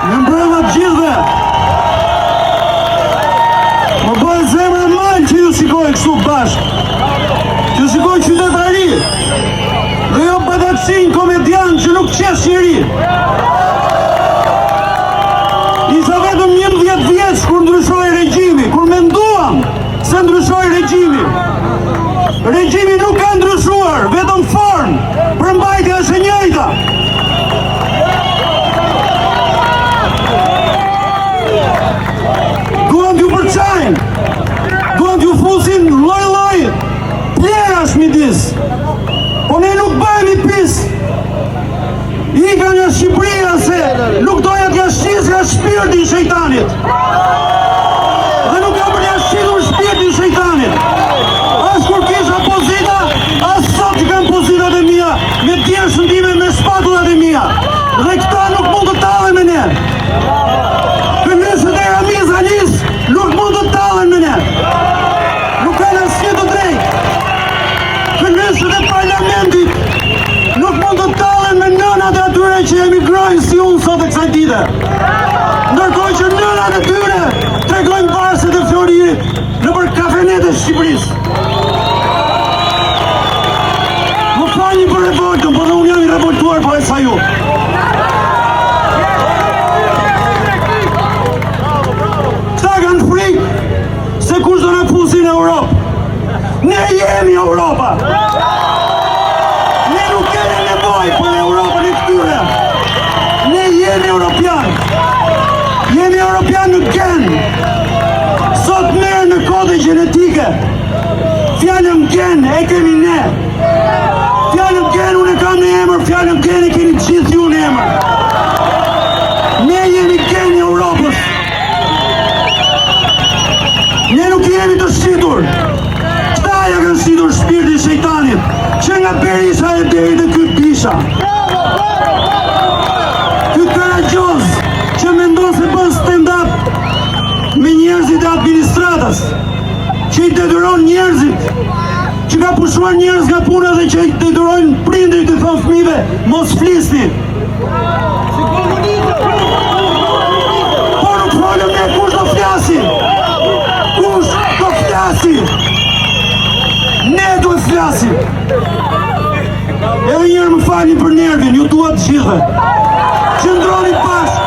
Mirëmbrëma të gjithëve. Më bëhet zemra mal që ju shikoj kështu bashkë. Që shikoj qytetari. Dhe jo badakçinj komedian që nuk qesh njeri. Isha vetëm 11 vjeç kur ndryshoi regjimi, kur menduam se ndryshoi regjimi. Regjimi nuk ka ndryshuar, vetëm formë, përmbajtja është e njëjta. Duan t'ju përçajnë, duan t'ju fusin lloj-lloj plehrash midis. Po ne nuk bëhemi pis. Ika nga Shqipëria se nuk doja t'ia shisja shpirtin shejtanit. Dhe nuk kam për t'ia shitur shpirtin shejtanit. As kur kisha pozita, as sot që kam pozitat e mia, me djersën time, me shpatullat e mia. Dhe këta nuk mund të tallen me ne. Këlyshët e Ramiz Alisë nuk mund të tallen me ne. Nuk kanë asnjë të drejtë. Këlyshët e parlamentit nuk mund të tallen me nënat e atyre që emigrojnë si unë sot e kësaj dite. Ndërkohë që nënat e tyre tregojnë varëset e floririt nëpër kafenet e Shqipërisë. Më falni për revoltën, po dhe unë jam i revoltuar po aq sa ju. Këta kanë frikë se kush do na fusin në Europë. Ne jemi Europa. Ne nuk kemi nevojë për Europën e këtyre. Ne jemi Europian. Jemi Europian në gen. Sot merr në kode gjenetike. Fjalën gen e kemi ne. Fjalën gen unë e kam në emër, fjalën gen e keni të gjithë ju në emër. Ne jemi gen i Europës. Ne nuk jemi të shitur. Këta ia kanë shitur shpirtin shejtanit, që nga Berisha e deri te ky Bisha. Ky karagjoz që mendon se bën stand-up me njerëzit e administratës, që i detyron njerëzit, që ka pushuar njerëz nga puna dhe që i detyrojnë prindërit të thonë fëmijëve, mos flisni. Po nuk folëm ne, kush do flasi? Kush do flasi? Ne duhet flasim. Edhe njëherë më falni për nervin, ju dua të gjithëve. Qëndroni bashkë.